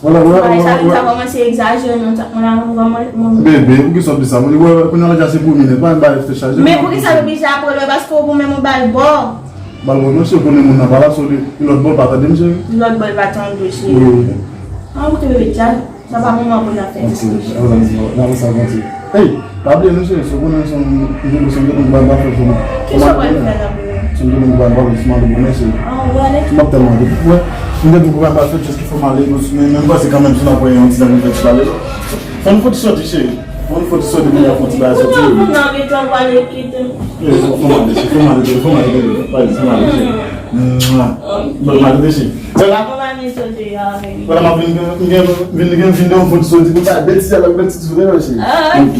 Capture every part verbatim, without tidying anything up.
Bagay sa vin sa kòmanse egzajere, non, sa, mwen la, mwen, mwen, mwen. Bebe, poukisa w di sa? Mwen di, wè, wè, kounye a la, se pou minen, pa bay tèt chaje. Men poukisa l oblije apre l, wè, paske w goumen, ou ba l bò. Ba l bò, non, si w konnen moun nan pa la, so li, li lòt bò, l pa tande m, cheri. Lòt bò, l pa tande w, cheri. Wi, wi. An, ou te bebe djal. Sa pa moman pou n ap fè diskisyon. Ok, ann sa kontinye. Hey, pa bliye non, cheri, si w konnen se yon, se yon, se yon grenn bagay m pral fè pou nou. Kisa w pral fè nan biro? Se yon grenn bagay m pral fè, si m ale bonè, cheri. Ah, ou ale? M ap tèlman vit. Wè, m te di w pou m pral fè, jis ki fò m ale, men, men m panse kanmenm si n ap wè yon ti jan pou n fè ti pale. Fò n fè ti soti, cheri. Fò n fè ti soti, pou n fè ti bagay soti. Ou nan, ou nan, ou gentan pral kite m. Fò m ale, cheri, fò m ale, fò m ale, fò m ale, cheri. Bon, m ale, cheri. Sè la. Mwen pa vin soti a, baby. Vwala, m ap vin, vin, vin, vin, vin, vin de yon foto soti pou pa betiz avèk betiz vre, mèsi. Ok.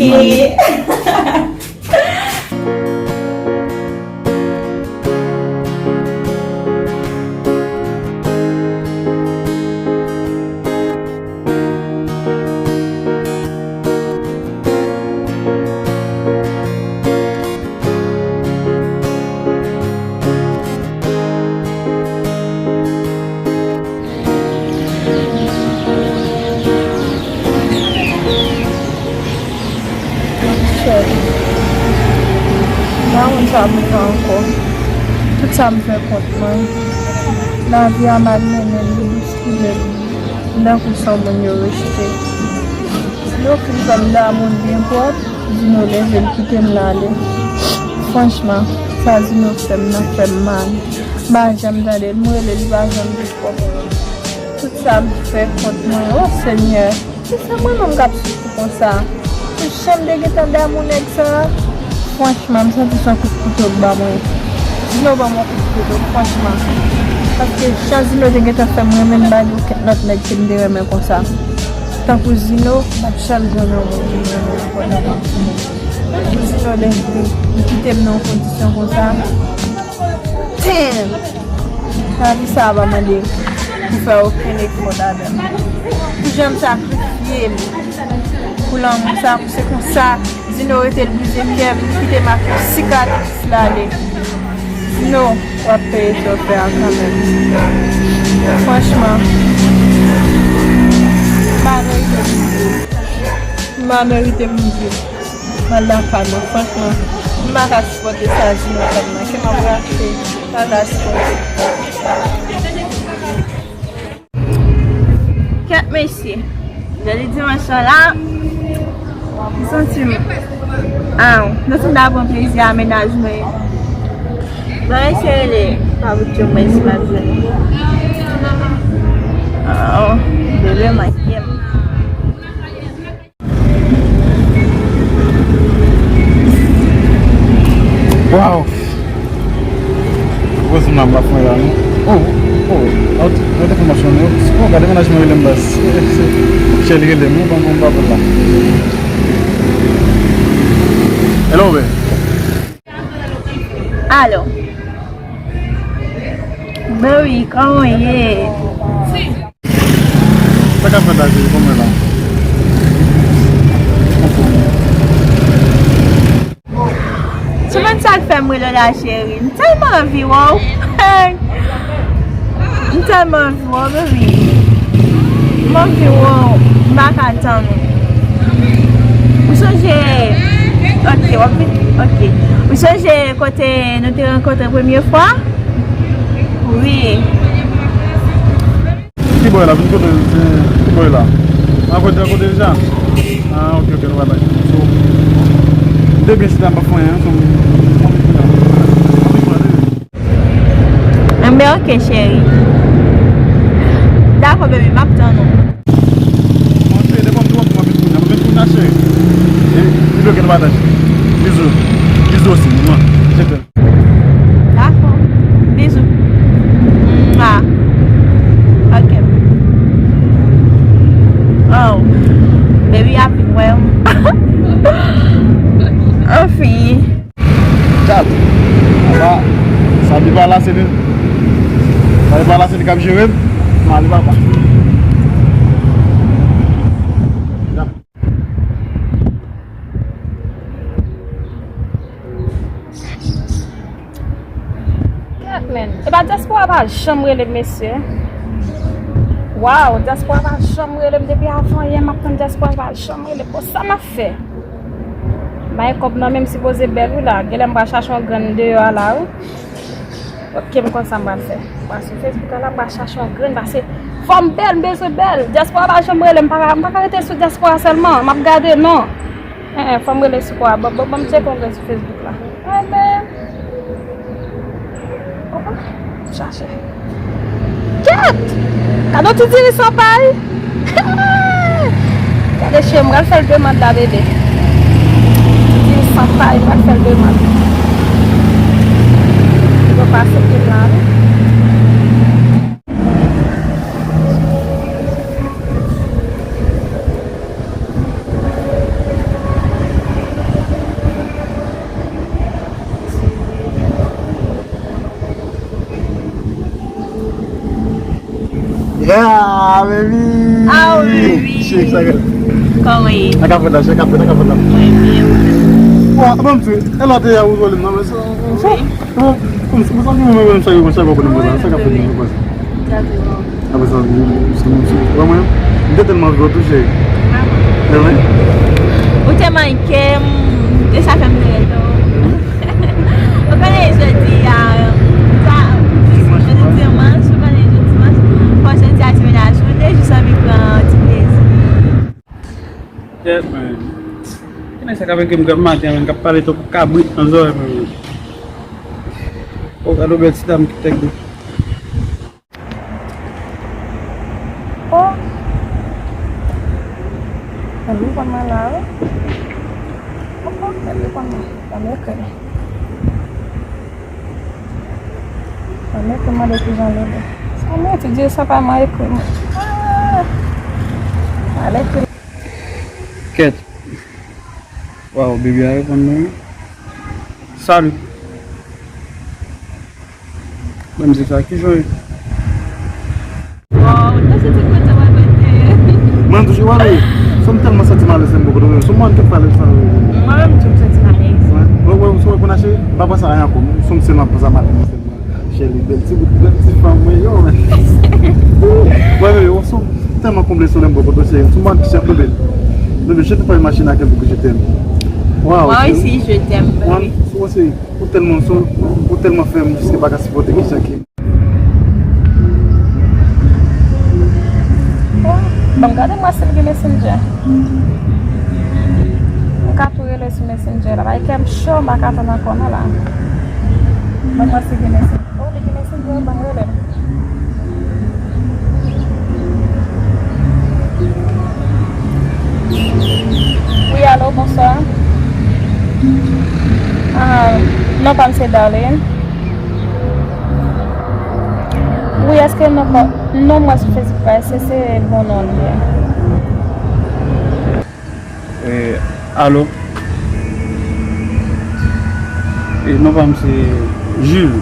Chè, m pa konn sa pou m fè ankò. Tout sa m fè kont mwen. Lavi a malmennen m, li bouskilen m. M tankou se yon moun yo rejte. Yo fin fè m damou l byen pwòp, Zino leve l kite m l ale. Franchman, sa Zino fè m nan fè m mal. M pa janm tande l, m rele l, li pa janm repon. Tout sa m fè kont mwen, o Senyè, si se mwen menm k ap soufri konsa, pou jan m te gentan damou nèg sa a, franchman, m santi se yon kout kouto k ba mwen. Zino ban m yon kout kouto, franchman. Paske jan Zino te gentan fè m renmen m pa gen okenn lòt nèg ke m te renmen konsa. Tankou Zino, m p ap janm jwenn yon moun ki renmen m ankò nan vi m. Pou Zino leve, li kite m nan yon kondisyon konsa. Damn! Lavi sa a pa mande pou fè okenn efò ladan l. Pou jan m sakrifye m pou lanmou sa, pou se konsa Zino rete l brize kè m, li kite m ak yon sikatris l ale. Zino, w ap peye sa w fè a kanmenm. Franchman, m pa merite pou m viv. M pa merite pou m viv. Mal lakay mwen, franchman, m pa ka sipòte sa Zino fè m nan. Kè m ap rache, m pa ka sipòte. Kèt mesye, jodi dimanch lan la, m santi m, ah, m santi m ta pran plezi a mennaj mwen. Mwen eseye rele pa bout yo, mwen si m ap jwenn. Ah, bebe manke m. Waw! Poze m la, m pa fè la, non. Oh, oh, oh, lòt enfòmasyon, non. Oh, gade mennaj mwen rele m la. Se, se, Chèli rele m, non, ban m pa pou la. Hello, babe. Alo. Baby, kòman w ye? Sa k ap fèt la, cheri? Kòman w ye la? Anfòm. Ou konn sa k fè m rele w la, cheri? M tèlman anvi wè w. M tèlman anvi wè w, baby. M anvi wè w. M pa ka tann ou. Ou sonje, ok, w ap vin, ok. Ou sonje kote nou te rankontre premye fwa? Wi. Ki bò la? Vin kote, ki bò la? A kote, a kote deja? Ah, ok, ok, nou pa bay. So, m te byen chita, m pa fè anyen, so, m anvi kounye a. M anvi pale. Enben, ok, cheri. Dakò, baby, m ap tann ou. Bon, cheri, depi w ap di w ap vin kounye a, m ap vin kounye a, cheri. E, li bloke nou pa tann. Bizou. Bizou osi, mwen. Je t'aime. Dakò. Bizou. Mwa. Ok. Oh. Baby ap vin wè m. Anfen. Chat. Sa, sa li pa la, se li. Sa li pa la, se li k ap jere m. Mwen ale papa. Gad, man. E pa dyaspora pa janm rele m, mesye. Waw, dyaspora pa janm rele m depi avan yè, m ap tann dyaspora pa janm rele. Bon, sa m ap fè? Bay kòb nan men m sipoze bèl wi la. Genlè m pral chache yon grenn deyò a la wi. Ok, m konn sa m pral fè. M pral sou Facebook la, m pral chache yon grenn pase fò m bèl, m bezwen bèl. Dyaspora pa janm rele m, m pa ka, m pa ka rete sou dyaspora sèlman. M ap gade non. Hein, hein, fò m rele sou kwa. Bon, bon, bon, m tcheke yon grenn sou Facebook la. Amen. Opa, chache. Kèt! Gade yon ti diri san pay. Gade cheri, m pral fè l demann la, bebe. Ti diri san pay, m pral fè l demann. Li poko aksepte m la, non. Yeah, baby! Oh, baby! Shake sa gèl. Kòman ye? Ak afè la, shake afè, ak afè la. Mwen byen, mwen. Bon, bon, ti, e lòt e a ou vole nan, men sa. Wi. Bon, bon, sa ki mwen menm sa yo konsa yo konn mwen sa k ap fèt nan pwès. Apre sa, se mwen menm. M te tèlman anvi wè tou, cheri. Mwen. Ou te manke m, e sa fè m te rele w. Ou konnen jodi a, sa, jodi dimanch, ou konnen jodi dimanch, fò jodi a ti menaj mwen, te jis anvi pran ti plezi. Kèt, men. Ki nèg sa k ap ekri m grèm maten an, men, k ap pale tankou kabrit nan zòrèy mwen, men. O, gade yon bèl ti dam ki tèk de. Oh. Mwen konn mwen la, wi. Oh, oh, mwen konn mwen. Mwen ekri. Mwen ekri mande kijan l rele. Sa mwen te di, sa pa mwen ekri mwen. Ah. Mwen ekri. Kèt. Waw, bebe a reponn mwen. Salut. Mwen, m di sa, kijan w ye? Waw, nan soti kote w ap mete. Mwen, m toujou wale. Sa m tèlman santi m alèz, m poko tande. Sou mwen, tout pale sa. Mwen menm tou, m santi m alèz. Wè, wè, wè, sou wè pou n achte, m pa panse a anyen ankò. Sou m sèlman panse a maten, sèlman. Cheri, bèl ti bout, bèl ti fanm, mwen, yo, men. Wè, men, yo, sou m tèlman konble solèy, m poko tande, cheri. Sou mwen, chèf, bebe. Bebe, je te parle machine à quel bout que je t'aime. Waw, cheri. Moi aussi, je t'aime, bébé. Mwen, sou wè, cheri. Ou tèlman sou, ou tèlman fè m jiske pa ka sipòte kijan ki. Bon, gade mwen si l gen Messenger. M ka tou rele sou Messenger la. Bay kè m cho, m pa ka tann ankò non la. Ban mwen si l gen Messenger. Oh, li gen Messenger, ban m rele l. Wi, alo, bonswa. Ah, non pa m se Darlene. Wi, èske non pa, non mwen sou Facebook la, èske se bon non li ye? Eh, alo? Eh, non pa m se Jules.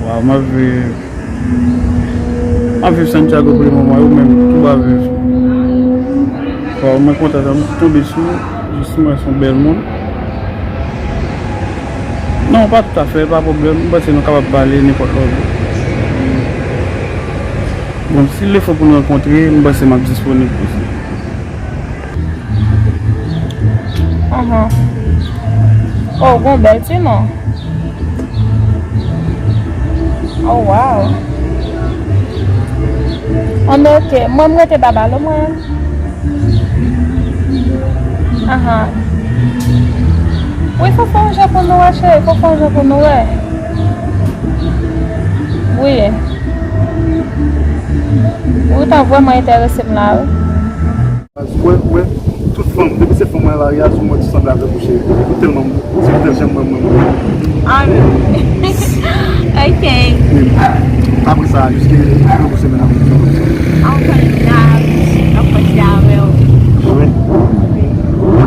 Waw, m ap viv, m ap viv Santiago pou le moman, ou menm, tou w ap viv? Waw, mwen kontan sa, m tonbe sou ou, jis mwen se yon bèl moun. Non, pa toutafè, pa pwoblèm, m panse nou kapab pale nenpòt lòt jou. Bon, si l fò pou n rankontre, m panse m ap disponib pou sa. Ahan. Oh, gon bèl ti non. Oh, wow. An, ok. Mwen, m rete Babalo, mwen. Ahan. Wi, fò fè yon jan pou nou wè, cheri. Fò fè yon jan pou nou wè. Wi. Ou ta vrèman enterese m la, wi. Wè, wè, tout fanm, depi se fanm mwen lari a, sou mwen, ti sanble avèk ou, cheri. Ou tèlman, ou se tèl jan mwen, mwen, mwen. Ah, ok. Apre sa, jiske yon kou semèn apre. An konn la, an konn se avè w. Wi. Wi.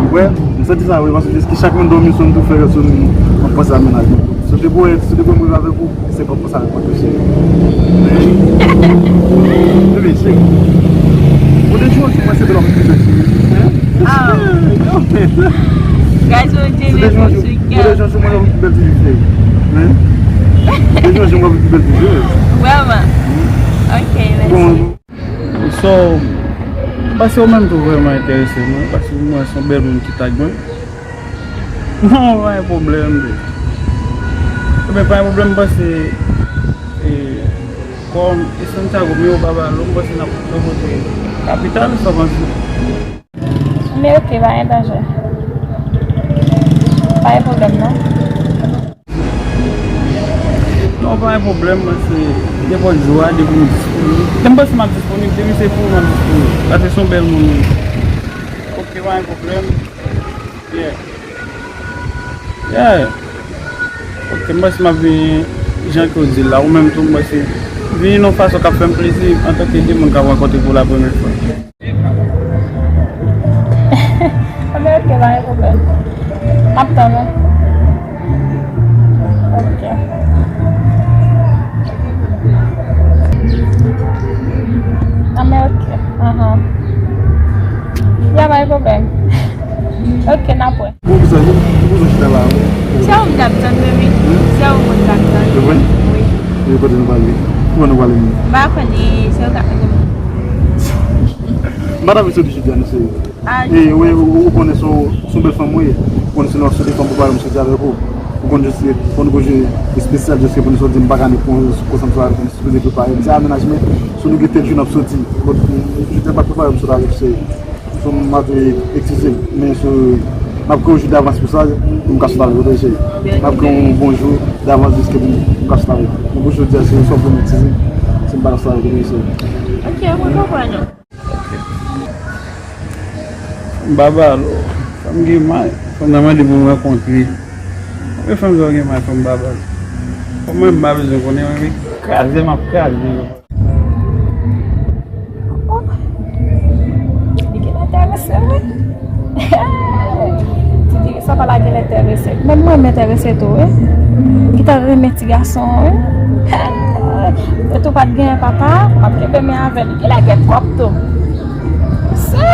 Wè, m santi sa, wi, paske jiske chak mwen dòmi, sou m tou fè sou m, m ap panse a mennaj mwen. Sou te pou, sou te pou mwen avèk ou. Se kòb konsa l konte, cheri. Bebe, cheri. Ou te jwenn sou mwen se bèl wap fè, cheri. Ah. Guys, ou te jwenn sou mwen wap fè bèl ti fi, cheri. Ou te jwenn sou mwen wap fè bèl ti fi, cheri. Ou te jwenn sou mwen wap fè bèl ti fi, cheri. Vrèman. Oh, m panse ou menm tou vrèman enterese mwen, paske mwen se yon bèl moun ki tag mwen. Non, pa gen pwoblèm, bro. Ebyen, pa gen pwoblèm, m panse, e, kòm e Santiago, men ou pa ba lò, m panse n ap rankontre kapital, sa w panse? Men ok, pa gen danje. Pa gen pwoblèm, non. Non, pa gen pwoblèm, mwen se nenpòt jou a, depi m disponib. Lè m panse m ap disponib, depi se pou ou, m ap disponib. Paske se yon bèl moun. Ok, pa gen pwoblèm. Yeah. Yeah. Ok, m panse m ap vini jan ke w di l la. Ou menm tou, m panse vini nan yon fason k ap fè m plezi antanke de moun k ap rankontre pou la premyè fwa. Anben, ok, pa gen pwoblèm. M ap tann ou. Ok. Anben, ok. Ahan. Ya, pa gen pwoblèm. Ok, n ap wè. Bon, pou sa, pou, pou sa chita la, wi. Se ou m t ap tann, baby. Hmm? Se ou m t ap tann. Se vre? Wi. E kote nou prale? Kouman nou prale menm? M pa konnen, se ou k ap mennen m. M pa t anvi soti jodi a, non, seri. Ah, e, wi, ou, ou konnen se yon, se yon bèl fanm ou ye. Ou konnen se lè w ap soti fanm pou pale, m soti avèk ou. Ou konn jis, ou konn gwo je espesyal, jis pou nou soti, m pa ka ni pran konsantrasyon avèk ou, nou sipoze prepare. Se amenajman, si nou gen tèl jou n ap soti. Bon, jodi a m pa t prepare, m soti avèk, seri. So, m ap, eskize m, men so, m ap kre yon jou davans pou sa, pou m ka sot avèk ou, cheri. M ap kre yon bon jou davans jiske pou m, pou m ka sot avèk ou. Men pou jodi a, se yon sòl pou m eskize m, si m pa ka sot avèk ou, cheri. Ok, mwen konprann ou. M pa ba lò, fanm gen may, fanm nan mande pou m rankontre. Konbyen fanm sa w gen may, fanm pa ba lò? Kòman m pa bezwen konnen, mwen, men kraze, m ap kraze. Oh, li genlè enterese, wi. Ti dirijan pa la genlè enterese. Menm mwen, m enterese tou, wi. Li ta renmen ti gason, wi. Yo tou pa t gen papa, m ap kenbe men avè l. Li genlè gen kòb tou. Se,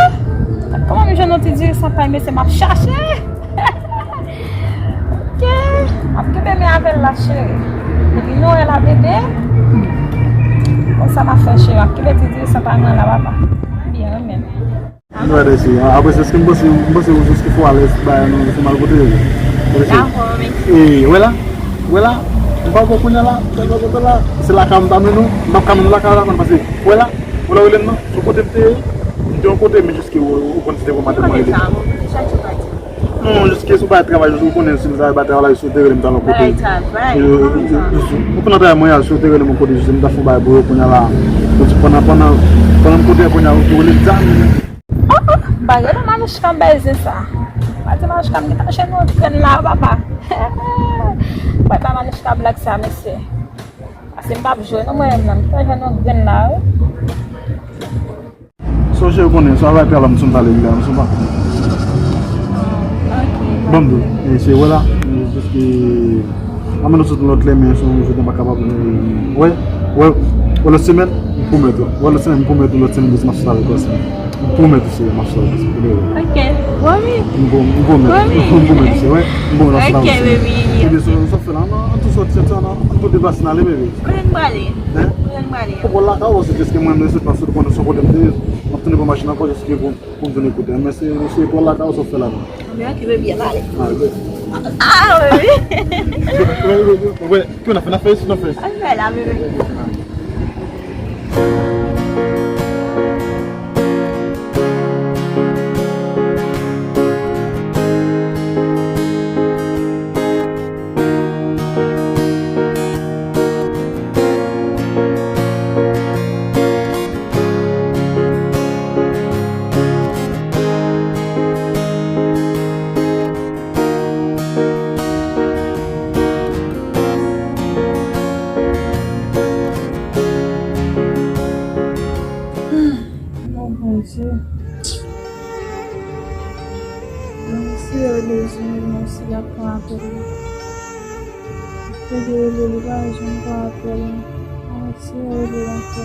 kòman m jwenn yon ti dirijan pa mesye m ap chache? Ok. M ap kenbe men avè l la, cheri. Depi nou wè la, bebe. Konsa m ap fè, cheri. M ap kenbe ti dirijan pa mwen la, papa. Byen, wi, men. Brother, si, apre sa, èske m panse, m panse ou jis ki fò alèz, ba, nou, se mal kote yo. Dakò, men. E, wè la, wè la, m pa bon kounye a la, se la kote la, se lakay m ta mennen nou, m p ap ka mennen nou lakay la, konn pase, wè la, wè la, wè la, non, sou kote m te ye, m te yon kote, men jis Ou, ou konn se te kòman te mwen rele. Non, jiske sou bagay travay, ou konnen si m travay pa travay la, si w te rele m ta lòt kote. Ou konn nan travay mwen a, si w te rele m yon kote, jis m ta fè yon bagay pou yo, kounye a la. Ou di pandan, pandan, pandan m kote a, kounye a, ou rele m sa. Oh, oh, m pa rele Manouchka m bay zen sa. M pa di Manouchka m gentan jwenn yon grenn la, papa. M pa ba Manouchka blag sa, mesye. Paske m p ap jwe non, mwen menm nan. M gentan jwenn yon grenn la, wi. Sa w cheri konnen, sa w ap pale la, m sou m pale li la, m sou pa. Ban m di w, e, se wè la, e, paske, ann nou sot lòt lè, men sou, sou, m pa kapab, e, wè, wè, wè, lòt semèn, m pwomèt ou, wè, lòt semèn, m pwomèt ou, lòt semèn, m ap sot avèk ou ansanm. M pwomèt ou, se, m ap sot avèk ou, se, ok, pwomi. M pwomèt, m pwomèt, m pwomèt ou, se, wè, m pwomèt ou, m ap sot avèk ou, se. Ok, baby. Ebyen, sa, sa w fè la, ann, ann tou sòti, ann, ann tou deplase n ale, baby. Kote n prale? Hein? Kote n prale? Poko lakay ou, se jis ke mwen, mwen sot, mwen sot, konnen se kote m te ye. M ap tounen pran machin ankò, jis ke pou, pou m tounen kote. Men se, se pou lakay ou, sa w fè la, non? Men ok, baby, ann ale. Ah, ok. Ah, wi, wi. Wi, wi, wi, wi. Ki w ap fè, n ap fè isi, n ap fè isi. Ann fè la, bebe. Oh, Bondye. Mwen si yo bezwen mwen, si y ap pran apèl la. Mwen te rele li, pa janm pran apèl la. Mwen si yo rele l ankò.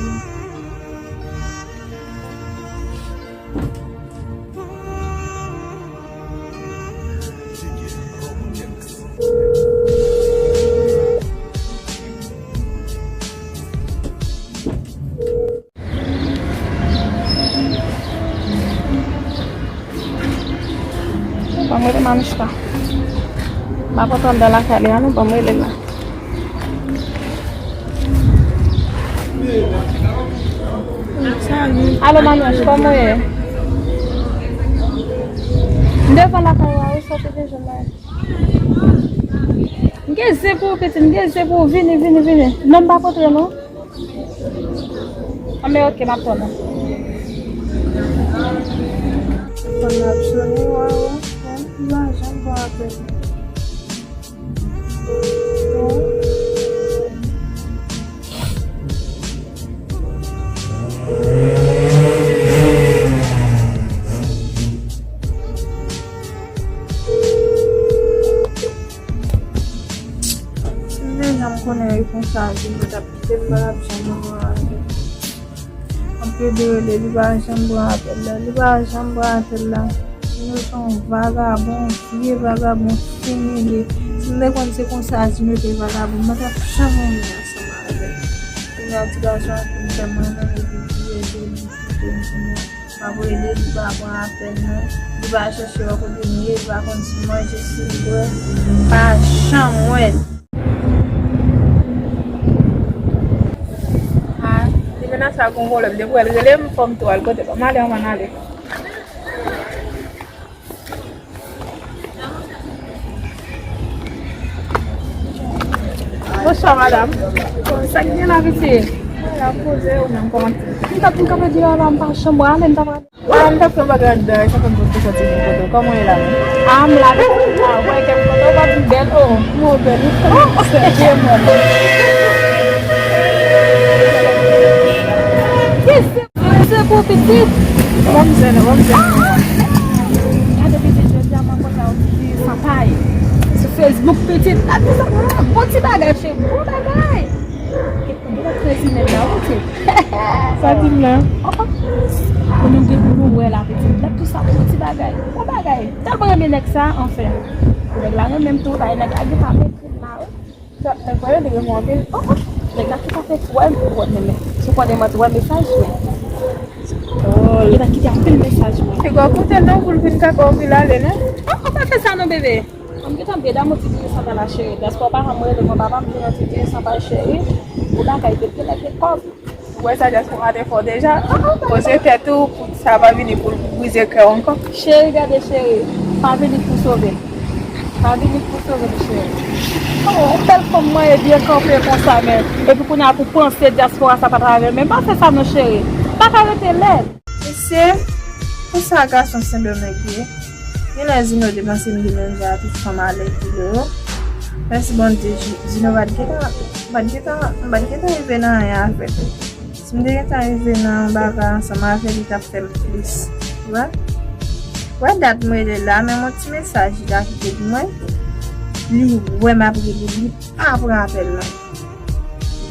Rele Manouchka. M ap antre anndan lakay li a non, ban m rele l la. Alo Manouch, kòman w ye? M devan lakay ou a wi, sa w te deja la. M gen zen pou ou, pitit, m gen zen pou ou. Vini, vini, vini. Non, m p ap antre non. Anben, oke, m ap tann ou. Telefòn nan ap sone, waw, li pa janm pran apèl. Si m te janm konnen repons sa, Junior t ap kite m, m pa t ap janm pran apèl. M ap plede rele, li pa janm pran apèl la, li pa janm pran apèl la. Junior se yon vagabon, vye vagabon, fini li. Si m te konn se konsa Junior te vagabon, m pa t ap janm renmen ansanm avè l. Kounye a ti gason an fin fè m renmen l, epi li rete, li kite m kounye a. M ap rele, li pa pran apèl mwen. Li pa chèche wè kote m ye, li pa konn si m manje, si m bwè. M pa janm wè l. Ah, li mennen sa gon pwoblèm. Depi w wè l rele m, fò m tou al kote l. Ban m ale, ann ale. Bonswa, madanm. Sa k gen la, pitit? Ala poze ou menm, kòman? M t ap vin kanpe deyò la, m pa janm ale, m t ap ale. Ala, m t ap fè yon bagay anndan, e sa fè m pote soti vin kote w. Kòman w ye la menm? Ah, m la, pitit, m la, w wè kè m kontan, w pa di m bèl, oh. M wè w bèl, wi. Oh, sèvyè mwen. Yes, Se pou pitit. Bon, m zen, bon, m zen. Gade pitit, jodi a mwen kontan yon ti sanpay. Sou Facebook, pitit. Gade sa, bon ti bagay, cheri, bon bagay. Gade krezi nèg la, wi, pitit. Sa di m la? Oh, oh. Pou nou gen, pou nou wè la, pitit. Gade tout sa, bon ti bagay. Bon bagay. Tèlman renmen nèg sa, anfen. Nèg la renmen m tou, bagay nèg la gen pa mepri m la, wi. Sa, e, kwè li renmen w anpil. Oh, oh. Nèg la ki pa fè kwè m, kwè m, men, men. Si w konnen mwen te wè mesaj mwen. Oh, li pa kite anpil mesaj mwen. Piga w koute l non pou l vin ka ba w pil ale non. Oh, oh, pa fè sa non, bebe. An m gentan beda mwen ti dirijan pa la cheri. Dèske w pa janm rele mwen, papa m vin an ti dirijan pa cheri. Ou la kay de pye nèg gen kòb. Ou wè sa dyaspora te fè w deja? Poze tèt ou pou sa pa vini pou l brize kè w ankò. Cheri, gade cheri, pa vini pou sove m. Pa vini pou sove m, cheri. Oh, yon bèl fanm manyen byen kanpe konsa, men. Epi kounye a pou panse dyaspora sa pa ta renmen m. Pa fè sa non, cheri. Pa ka rete lèd. Mesye, konsa gason Sendomeng ye. Genlè Zino te panse m te menm jan ak tout fanm alèkile yo. Mèsi Bondye, Ji-, Zino pa t gentan, pa t gentan, pa t gentan rive nan anyen avè m. Si m te gentan rive nan yon bagay ansanm avè l, li t ap fè m plis. Ou wè? Ou wè dat m rele la, men yon ti mesaj li ta kite pou mwen. Li wè m ap rele, li pa pran apèl mwen.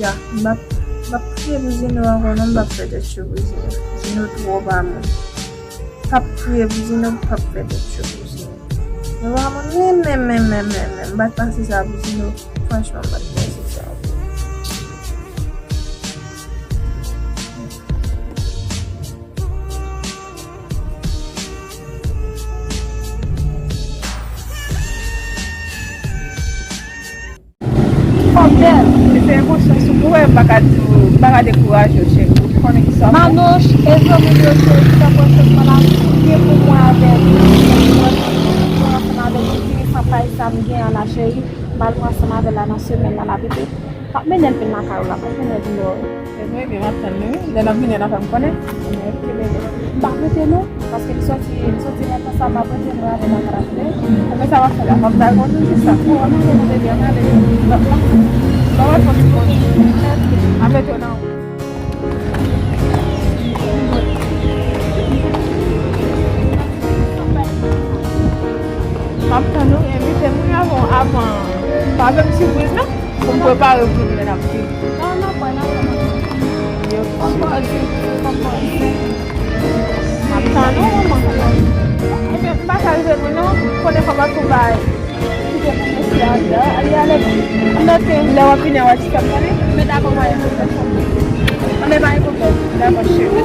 Ya, m p ap, m p ap kriye pou Zino ankò non, m p ap fè tèt cho pou Zino. Zino twò pa moun. M p ap kriye pou Zino, m p ap fè tèt cho pou Zino. Zino pa moun, men, men, men, men, men, men, m pa t panse sa pou Zino. Franchman, m pa t panse sa pou Fò m bèl. Se yon bon chans ou wè, m pa ka di w, m pa ka dekouraje w, cheri. Ou konnen ki sa. Manouch, e zanmi m yo, cheri, ki t ap wè chans mwen la, gen pou mwen avè l. Mwen ansanm avè l, pou fini san pay sa m gen an la, cheri. M al pran ansanm avè l la nan semèn nan, l ap rive. M ap mennen l vin lakay ou la, m ap mennen l vin wè w. Se vre, ebyen, m ap tann li, wi. Lè n ap vini, n a fè m konnen. Ebyen, ok, bebe. M p ap rete non, paske li soti, li soti lontan sa, m ap rete, mwen ale lakay la, tande? Ebyen, sa w ap fè la, m ap bay kòd ou jis la. Bon, ann ale, mon bebe, ann ale. Bon, bon, bon, bon. M ap mete w nan wout. M ap tann ou, envite moun avan, avan. Pa fè m sipriz, non. Pou m prepare pou nou lè n ap vini. Non, non, pran nan kòman. Yo, pòpòz, pòpòz. M ap tann ou, manman. Ebyen, m pa ka rive mwen non, konnen fò m ap tou bay. Kite pou mesye a, ale, ale. Ann oke, lè w ap vini, w a di sa m konnen. Men dakò, mwen, ann oke, pa gen pwoblèm. Dakò, cheri.